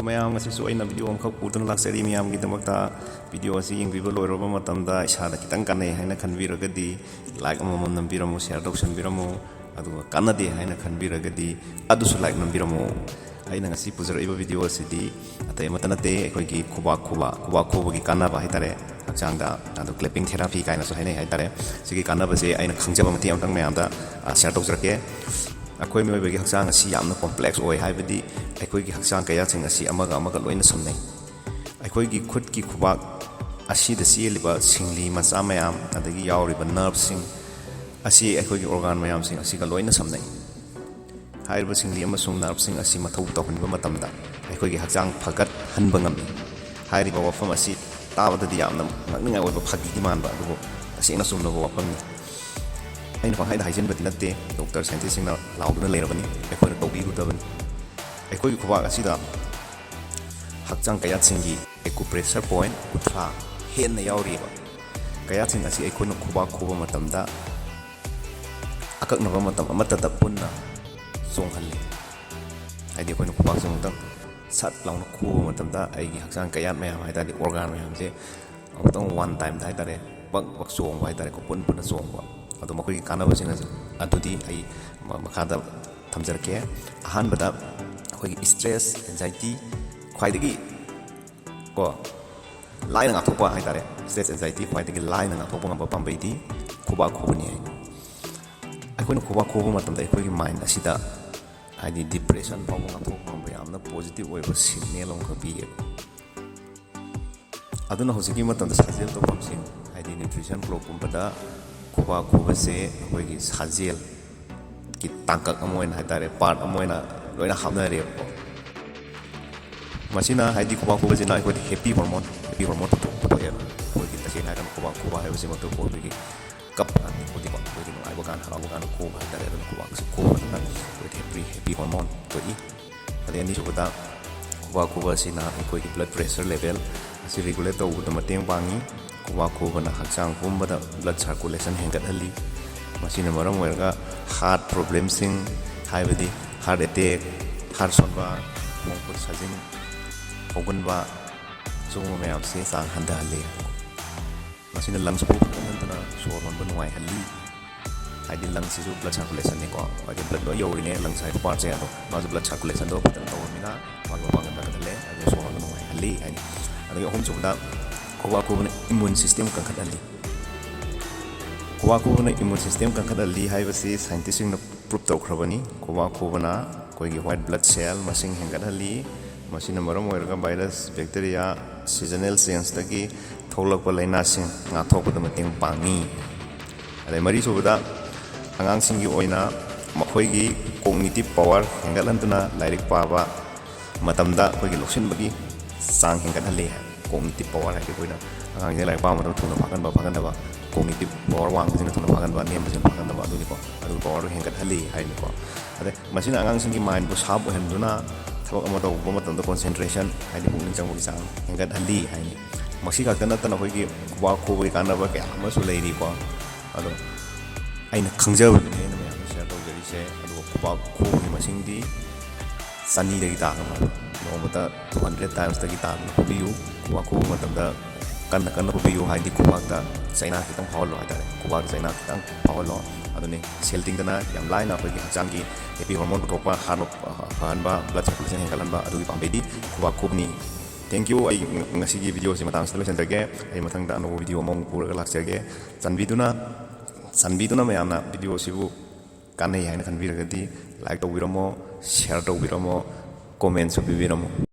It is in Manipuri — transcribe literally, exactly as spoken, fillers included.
ꯃꯌꯥꯝ, ꯉꯁꯤꯁꯨ ꯑꯩꯅ ꯚꯤꯗꯤꯑꯣ ꯑꯃꯈꯛ ꯄꯨꯗꯨꯅ ꯂꯥꯛꯆꯔꯤ ꯃꯌꯥꯝꯒꯤꯗꯃꯛꯇ꯫ ꯚꯤꯗꯤꯑꯣ ꯑꯁꯤ ꯌꯦꯡꯕꯤꯕ ꯂꯣꯏꯔꯕ ꯃꯇꯝꯗ ꯏꯁꯥꯗ ꯈꯤꯇꯪ ꯀꯥꯟꯅꯩ ꯍꯥꯏꯅ ꯈꯟꯕꯤꯔꯒꯗꯤ ꯂꯥꯏꯛ ꯑꯃꯃꯝ ꯅꯝꯕꯤꯔꯝꯃꯨ, ꯁꯤꯌꯔ ꯇꯧꯁꯟꯕꯤꯔꯝꯃꯨ, ꯑꯗꯨꯒ ꯀꯥꯟꯅꯗꯦ ꯍꯥꯏꯅ ꯈꯟꯕꯤꯔꯒꯗꯤ ꯑꯗꯨꯁꯨ ꯂꯥꯏꯛ ꯅꯝꯕꯤꯔꯝꯃꯨ꯫ ꯑꯩꯅ ꯉꯁꯤ ꯄꯨꯖꯔꯛꯏꯕ ꯚꯤꯗꯤꯑꯣ ꯑꯁꯤꯗꯤ ꯑꯇꯩ ꯑꯃꯠꯇ ꯅꯠꯇꯦ, ꯑꯩꯈꯣꯏꯒꯤ ꯈꯨꯕꯥꯛ ꯈꯨꯕ, ꯈꯨꯕꯥꯛ ꯈꯨꯕꯒꯤ ꯀꯥꯟꯅꯕ ꯍꯥꯏꯇꯥꯔꯦ, ꯍꯛꯆꯥꯡꯗ, ꯑꯗꯨ ꯀ꯭ꯂꯦꯄꯤꯡ ꯊꯦꯔꯥꯄꯤ ꯀꯥꯏꯅꯁꯨ ꯍꯥꯏꯅꯩ ꯍꯥꯏꯇꯥꯔꯦ꯫ ꯁꯤꯒꯤ ꯀꯥꯟꯅꯕꯁꯦ ꯑꯩꯅ ꯈꯪꯖꯕ ꯃꯇꯦꯛ ꯑꯃꯇꯪ ꯃꯌꯥꯝꯗ, ꯑ, ꯁꯤꯌꯔ ꯇꯧꯖꯔꯛꯀꯦ꯫ ꯑꯩꯈꯣꯏ ꯃꯤꯑꯣꯏꯕꯒꯤ ꯍꯛꯆꯥꯡ ꯑꯁꯤ ꯌꯥꯝꯅ ꯀꯣꯝꯄ꯭ꯂꯦꯛꯁ ꯑꯣꯏ, ꯍꯥꯏꯕꯗꯤ ꯑꯩꯈꯣꯏꯒꯤ ꯍꯛꯆꯥꯡ ꯀꯌꯥꯠꯁꯤꯡ ꯑꯁꯤ ꯑꯃꯒ ꯑꯃꯒ ꯂꯣꯏꯅ ꯁꯝꯅꯩ꯫ ꯑꯩꯈꯣꯏꯒꯤ ꯈꯨꯠꯀꯤ ꯈꯨꯕꯥꯛ ꯑꯁꯤꯗ ꯆꯦꯜꯂꯤꯕ ꯁꯤꯡꯂꯤ ꯃꯆꯥ ꯃꯌꯥꯝ, ꯑꯗꯒꯤ ꯌꯥꯎꯔꯤꯕ ꯅꯔꯚꯁꯤꯡ ꯑꯁꯤ ꯑꯩꯈꯣꯏꯒꯤ ꯑꯣꯔꯒꯥꯟ ꯃꯌꯥꯝꯁꯤꯡ ꯑꯁꯤꯒ ꯂꯣꯏꯅ ꯁꯝꯅꯩ꯫ ꯍꯥꯏꯔꯤꯕ ꯁꯤꯡꯂꯤ ꯑꯃꯁꯨꯡ ꯅꯔꯚꯁꯤꯡ ꯑꯁꯤ ꯃꯊꯧ ꯇꯧꯍꯟꯕ ꯃꯇꯝꯗ ꯑꯩꯈꯣꯏꯒꯤ ꯍꯛꯆꯥꯡ ꯐꯒꯠꯍꯟꯕ ꯉꯝꯃꯤ꯫ ꯍꯥꯏꯔꯤꯕ ꯋꯥꯐꯝ ꯑꯁꯤ ꯇꯥꯕꯗꯗꯤ ꯌꯥꯝꯅ ꯉꯛꯅꯤꯡꯉꯥꯏ ꯑꯣꯏꯕ, ꯐꯥꯒꯤꯗꯤ ꯃꯥꯟꯕ, ꯑꯗꯨꯕꯨ ꯇꯁꯦꯡꯅ ꯆꯨꯝꯂꯕ ꯋꯥꯐꯝꯅꯤ꯫ ꯑꯩꯅ ꯄꯪꯍꯥꯏꯗ ꯍꯥꯏꯖꯤꯟꯕꯗꯤ ꯅꯠꯇꯦ, ꯗꯣꯛꯇꯔ ꯁꯥꯏꯟꯇꯤꯁꯁꯤꯡꯅ ꯂꯥꯎꯗꯨꯅ ꯂꯩꯔꯕꯅꯤ, ꯑꯩꯈꯣꯏꯅ ꯇꯧꯕꯤꯔꯨꯗꯕꯅꯤ꯫ ꯑꯩꯈꯣꯏꯒꯤ ꯈꯨꯕꯥꯛ ꯑꯁꯤꯗ ꯍꯛꯆꯥꯡ ꯀꯌꯥꯠꯁꯤꯡꯒꯤ ꯑꯦꯀꯨꯄ꯭ꯔꯦꯁꯔ ꯄꯣꯏꯟ ꯀꯨꯟꯊ꯭ꯔꯥ ꯍꯦꯟꯅ ꯌꯥꯎꯔꯤꯕ꯫ ꯀꯌꯥꯠꯁꯤꯡ ꯑꯁꯤ ꯑꯩꯈꯣꯏꯅ ꯈꯨꯕꯥꯛ ꯈꯨꯕ ꯃꯇꯝꯗ ꯑꯀꯛꯅꯕ ꯃꯇꯝ ꯑꯃꯠꯇꯗ ꯄꯨꯟꯅ ꯆꯣꯡꯍꯜꯂꯤ꯫ ꯍꯥꯏꯗꯤ ꯑꯩꯈꯣꯏꯅ ꯈꯨꯕꯥꯛꯁꯦ ꯑꯃꯨꯛꯇꯪ ꯁꯠ ꯂꯥꯎꯅ ꯈꯨꯕ ꯃꯇꯝꯗ ꯑꯩꯒꯤ ꯍꯛꯆꯥꯡ ꯀꯌꯥꯠ ꯃꯌꯥꯝ ꯍꯥꯏ ꯇꯥꯔꯗꯤ, ꯑꯣꯔꯒꯥꯟ ꯃꯌꯥꯝꯁꯦ ꯑꯃꯨꯛꯇꯪ ꯋꯥꯟ ꯇꯥꯏꯝꯗ ꯍꯥꯏ ꯇꯥꯔꯦ, ꯄꯛ ꯄꯛ ꯆꯣꯡꯕ ꯍꯥꯏ ꯇꯥꯔꯦꯀꯣ, ꯄꯨꯟ ꯄꯨꯟꯅ ꯆꯣꯡꯕ꯫ ꯑꯗꯣ ꯃꯈꯣꯏꯒꯤ ꯀꯥꯟꯅꯕꯁꯤꯡ ꯑꯁꯤ, ꯑꯗꯨꯗꯤ ꯑꯩ ꯃ-, ꯃꯈꯥꯗ ꯊꯝꯖꯔꯛꯀꯦ꯫ ꯑꯍꯥꯟꯕꯗ ꯑꯩꯈꯣꯏꯒꯤ ꯁ꯭ꯇ꯭ꯔꯦꯁ, ꯑꯦꯟꯖꯥꯏꯇꯤ ꯈ꯭ꯋꯥꯏꯗꯒꯤ ꯀꯣ ꯂꯥꯏꯅ ꯉꯥꯛꯊꯣꯛꯄ ꯍꯥꯏ ꯇꯥꯔꯦ, ꯁ꯭ꯇ꯭ꯔꯦꯁ, ꯑꯦꯟꯖꯥꯏꯇꯤ ꯈ꯭ꯋꯥꯏꯗꯒꯤ ꯂꯥꯏꯅ ꯉꯥꯛꯊꯣꯛꯄ ꯉꯝꯕ ꯄꯥꯝꯕꯩꯗꯤ ꯈꯨꯕꯥꯛ ꯈꯨꯕꯅꯤ ꯍꯥꯏ꯫ ꯑꯩꯈꯣꯏꯅ ꯈꯨꯕꯥꯛ ꯈꯨꯕ ꯃꯇꯝꯗ ꯑꯩꯈꯣꯏꯒꯤ ꯃꯥꯏꯟ ꯑꯁꯤꯗ, ꯍꯥꯏꯗꯤ ꯗꯤꯄ꯭ꯔꯦꯁꯟ ꯐꯥꯎꯕ ꯉꯥꯛꯊꯣꯛꯄ ꯉꯝꯕ ꯌꯥꯝꯅ ꯄꯣꯖꯤꯇꯤꯚ ꯑꯣꯏꯕ ꯁꯤꯒꯅꯦꯜ ꯑꯃꯈꯛ ꯄꯤꯌꯦꯕ꯫ ꯑꯗꯨꯅ ꯍꯧꯖꯤꯛꯀꯤ ꯃꯇꯝꯗ ꯁꯥꯖꯦꯜ ꯇꯧꯐꯝꯁꯤꯡ, ꯍꯥꯏꯗꯤ ꯅ꯭ꯌꯨꯇ꯭ꯔꯤꯁꯟ ꯕ꯭ꯂꯣꯛꯀꯨꯝꯕꯗ ꯈꯨꯕꯥꯛ ꯈꯨꯕꯁꯦ ꯑꯩꯈꯣꯏꯒꯤ ꯁꯥꯖꯦꯜꯒꯤ ꯇꯥꯡꯀꯛ ꯑꯃ ꯑꯣꯏꯅ ꯍꯥꯏ ꯇꯥꯔꯦ, ꯄꯥꯔꯠ ꯑꯃ ꯑꯣꯏꯅ ꯂꯣꯏꯅ ꯍꯥꯞꯅꯔꯦꯕꯀꯣ꯫ ꯃꯁꯤꯅ, ꯍꯥꯏꯗꯤ ꯈꯨꯕꯥꯛ ꯈꯨꯕꯁꯤꯅ ꯑꯩꯈꯣꯏꯗ ꯍꯦꯄꯤ ꯍꯣꯔꯃꯣꯟ, ꯍꯦꯄꯤ ꯍꯣꯔꯃꯣꯟ ꯄꯨꯊꯣꯛ-, ꯄꯨꯊꯣꯛꯑꯦꯕ꯫ ꯑꯩꯈꯣꯏꯒꯤ ꯇꯁꯦꯡꯅ ꯍꯥꯏꯔꯀꯥꯟꯗ ꯈꯨꯕꯥꯛ ꯈꯨꯕ ꯍꯥꯏꯕꯁꯤꯃꯛꯇꯕꯨ ꯑꯩꯈꯣꯏꯒꯤ ꯀꯞꯄ ꯀꯥꯟꯗ ꯈꯨꯗꯤꯡꯃꯛ ꯑꯩꯈꯣꯏꯒꯤ ꯅꯨꯡꯉꯥꯏꯕ ꯀꯥꯟꯗ, ꯍꯔꯥꯎꯕ ꯀꯥꯟꯗ ꯈꯨꯕ ꯍꯥꯏꯇꯥꯔꯦ꯫ ꯑꯗꯨꯅ ꯈꯨꯕꯥꯛꯁꯤ ꯈꯨꯕ ꯃꯇꯝꯗ ꯑꯩꯈꯣꯏꯗ ꯍꯦꯄꯤ, ꯍꯦꯄꯤ ꯍꯣꯔꯃꯣꯟ ꯊꯣꯛꯏ꯫ ꯑꯗꯩ ꯑꯅꯤꯁꯨꯕꯗ, ꯈꯨꯕꯥꯛ ꯈꯨꯕ ꯑꯁꯤꯅ ꯑꯩꯈꯣꯏꯒꯤ ꯕ꯭ꯂꯗ ꯄ꯭ꯔꯦꯁꯔ ꯂꯦꯚꯦꯜ ꯑꯁꯤ ꯔꯤꯒꯨꯂꯦꯠ ꯇꯧꯕꯗ ꯃꯇꯦꯡ ꯄꯥꯡꯉꯤ꯫ ꯈꯨꯕꯥꯛ ꯈꯨꯕꯅ ꯍꯛꯆꯥꯡ ꯄꯨꯝꯕꯗ ꯕ꯭ꯂꯗ ꯁꯥꯔꯀꯨꯂꯦꯁꯟ ꯍꯦꯟꯒꯠꯍꯜꯂꯤ꯫ ꯃꯁꯤꯅ ꯃꯔꯝ ꯑꯣꯏꯔꯒ ꯍꯥꯔꯠ ꯄ꯭ꯔꯣꯕ꯭ꯂꯦꯝꯁꯤꯡ, ꯍꯥꯏꯕꯗꯤ ꯍꯥꯔꯠ ꯑꯦꯇꯦꯛ, ꯍꯥꯔꯠ ꯁꯣꯟꯕ, ꯈꯣꯡ ꯈꯨꯠ ꯁꯥꯖꯤꯟ, ꯍꯧꯒꯟꯕ, ꯁꯤꯒꯨꯝꯕ ꯃꯌꯥꯝꯁꯦ ꯆꯥꯡ ꯍꯟꯊꯍꯜꯂꯤ꯫ ꯃꯁꯤꯅ lungs ꯄꯨ ꯍꯟꯊꯅ ꯁꯣꯔ ꯍꯣꯟꯕ ꯅꯨꯡꯉꯥꯏꯍꯜꯂꯤ꯫ ꯍꯥꯏꯗꯤ lungs ꯁꯤꯁꯨ blood circulation ꯅꯤꯀꯣ, ꯍꯥꯏꯗꯤ blood ꯂꯣꯏ ꯌꯧꯔꯤꯅꯦ lungs ꯍꯥꯏꯕ part ꯁꯦ, ꯑꯗꯣ ꯃꯥꯁꯨ blood circulation ꯗꯣ ꯐꯖꯅ ꯇꯧꯔꯕꯅꯤꯅ ꯃꯥꯒꯤ ꯃꯄꯥꯡꯒꯜ ꯀꯟꯈꯠꯍꯜꯂꯦ, ꯑꯗꯨꯅ ꯁꯣꯔ ꯍꯣꯟꯕ ꯅꯨꯡꯉꯥꯏꯍꯜꯂꯤ ꯍꯥꯏꯅꯤ꯫ ꯑꯗꯒꯤ ꯑꯍꯨꯝꯁꯨꯕꯗ ꯈꯨꯕꯥꯛ ꯈꯨꯕꯅ immune system ꯀꯟꯈꯠꯍꯜꯂꯤ꯫ ꯈꯨꯕꯥꯛ ꯈꯨꯕꯅ immune system ꯀꯟꯈꯠꯍꯜꯂꯤ ꯍꯥꯏꯕꯁꯤ scientist ꯁꯤꯡꯅ prove ꯇꯧꯈ꯭ꯔꯕꯅꯤ꯫ ꯈꯨꯕꯥꯛ ꯈꯨꯕꯅ ꯑꯩꯈꯣꯏꯒꯤ white blood cell ꯃꯁꯤꯡ ꯍꯦꯟꯒꯠꯍꯜꯂꯤ꯫ ꯃꯁꯤꯅ ꯃꯔꯝ ꯑꯣꯏꯔꯒ virus, bacteria, seasonal change ꯇꯒꯤ ꯊꯣꯛꯂꯛꯄ ꯂꯥꯏꯅꯥꯁꯤꯡ ꯉꯥꯛꯊꯣꯛꯄꯗ ꯃꯇꯦꯡ ꯄꯥꯡꯉꯤ꯫ ꯑꯗꯩ ꯃꯔꯤꯁꯨꯕꯗ, ꯑꯉꯥꯡꯁꯤꯡꯒꯤ ꯑꯣꯏꯅ ꯃꯈꯣꯏꯒꯤ cognitive power ꯍꯦꯟꯒꯠꯍꯟꯗꯨꯅ ꯂꯥꯏꯔꯤꯛ ꯄꯥꯕ ꯃꯇꯝꯗ ꯑꯩꯈꯣꯏꯒꯤ ꯂꯧꯁꯤꯟꯕꯒꯤ ꯆꯥꯡ ꯍꯦꯟꯒꯠꯍꯜꯂꯤ꯫ Cognitive power ꯍꯥꯏꯗꯤ ꯑꯩꯈꯣꯏꯅ ꯑꯉꯥꯡꯁꯤꯡ ꯂꯥꯏꯔꯤꯛ ꯄꯥꯕ ꯃꯇꯝꯗ ꯊꯨꯅ ꯐꯥꯒꯟꯕ, ꯐꯥꯒꯟꯗꯕ, cognitive power ꯋꯥꯡꯕꯁꯤꯡꯅ ꯊꯨꯅ ꯐꯥꯒꯟꯕ, ꯅꯦꯝꯕꯁꯤꯡꯅ ꯐꯥꯒꯟꯗꯕ, ꯑꯗꯨꯒꯤꯀꯣ, ꯑꯗꯨꯒꯤ power ꯗꯨ ꯍꯦꯟꯒꯠꯍꯜꯂꯤ ꯍꯥꯏꯅꯤꯀꯣ꯫ ꯑꯗꯩ ꯃꯁꯤꯅ ꯑꯉꯥꯡꯁꯤꯡꯒꯤ mind ꯕꯨ sharp ꯑꯣꯏꯍꯟꯗꯨꯅ ꯊꯕꯛ ꯑꯃ ꯇꯧꯕ ꯃꯇꯝꯗ concentration ꯍꯥꯏꯗꯤ ꯄꯨꯛꯅꯤꯡ ꯆꯪꯕꯒꯤ ꯆꯥꯡ ꯍꯦꯟꯒꯠꯍꯜꯂꯤ ꯍꯥꯏꯅꯤ꯫ ꯃꯁꯤ ꯈꯛꯇ ꯅꯠꯇꯅ ꯑꯩꯈꯣꯏꯒꯤ ꯈꯨꯕꯥꯛ ꯈꯨꯕꯒꯤ ꯀꯥꯟꯅꯕ ꯀꯌꯥ ꯑꯃꯁꯨ ꯂꯩꯔꯤꯀꯣ꯫ ꯑꯗꯣ ꯑꯩꯅ ꯈꯪꯖꯕꯗꯨꯅꯦ ꯑꯩꯅ ꯃꯌꯥꯝꯗ share ꯇꯧꯖꯔꯤꯁꯦ꯫ ꯑꯗꯨꯒ ꯈꯨꯕꯥꯛ ꯈꯨꯕꯒꯤ ꯃꯁꯤꯡꯗꯤ ꯆꯅꯤꯗꯒꯤ ꯇꯥꯒꯅꯨ꯫ ꯅꯣꯡꯃꯗ two hundred times ꯇꯒꯤ ꯇꯥꯗꯅ ꯈꯨꯕꯤꯌꯨ꯫ ꯈꯨꯕꯥꯛ ꯈꯨꯕ ꯃꯇꯝꯗ ꯀꯟꯅ ꯀꯟꯅ ꯈꯨꯕꯤꯌꯨ, ꯍꯥꯏꯗꯤ ꯈꯨꯕꯥꯛꯇ ꯆꯩꯅꯥ ꯈꯤꯇꯪ ꯐꯥꯎꯍꯜꯂꯣ ꯍꯥꯏꯇꯥꯔꯦ꯫ ꯈꯨꯕꯥꯛꯇ ꯆꯩꯅꯥ ꯈꯤꯇꯪ ꯐꯥꯎꯍꯜꯂꯣ꯫ ꯑꯗꯨꯅꯤ ꯁꯦꯜ ꯇꯤꯡꯗꯅ ꯌꯥꯝ ꯂꯥꯏꯅ ꯑꯩꯈꯣꯏꯒꯤ ꯍꯛꯆꯥꯡꯒꯤ happy hormone ꯄꯨꯊꯣꯛꯄ, heart ꯐꯍꯟꯕ, blood circulation ꯍꯦꯟꯒꯠꯍꯟꯕ, ꯑꯗꯨꯒꯤ ꯄꯥꯝꯕꯩꯗꯤ ꯈꯨꯕꯥꯛ ꯈꯨꯕꯅꯤ꯫ Thank you꯫ ꯑꯩ ꯉꯁꯤꯒꯤ video ꯁꯤ ꯃꯇꯥꯡꯁꯤꯗ ꯂꯣꯏꯁꯤꯟꯖꯔꯒꯦ꯫ ꯑꯩ ꯃꯊꯪꯗ ꯑꯅꯧꯕ video ꯑꯃꯃꯨꯛ ꯄꯨꯔꯒ ꯂꯥꯛꯆꯒꯦ꯫ ꯆꯥꯟꯕꯤꯗꯨꯅ, ꯆꯥꯟꯕꯤꯗꯨꯅ ꯃꯌꯥꯝꯅ video ꯁꯤꯕꯨ ꯀꯥꯟꯅꯩ ꯍꯥꯏꯅ ꯈꯟꯕꯤꯔꯒꯗꯤ like ꯇꯧꯕꯤꯔꯝꯃꯣ, share ꯇꯧꯕꯤꯔꯝꯃꯣ, comment ꯁꯨ ꯄꯤꯕꯤꯔꯝꯃꯣ꯫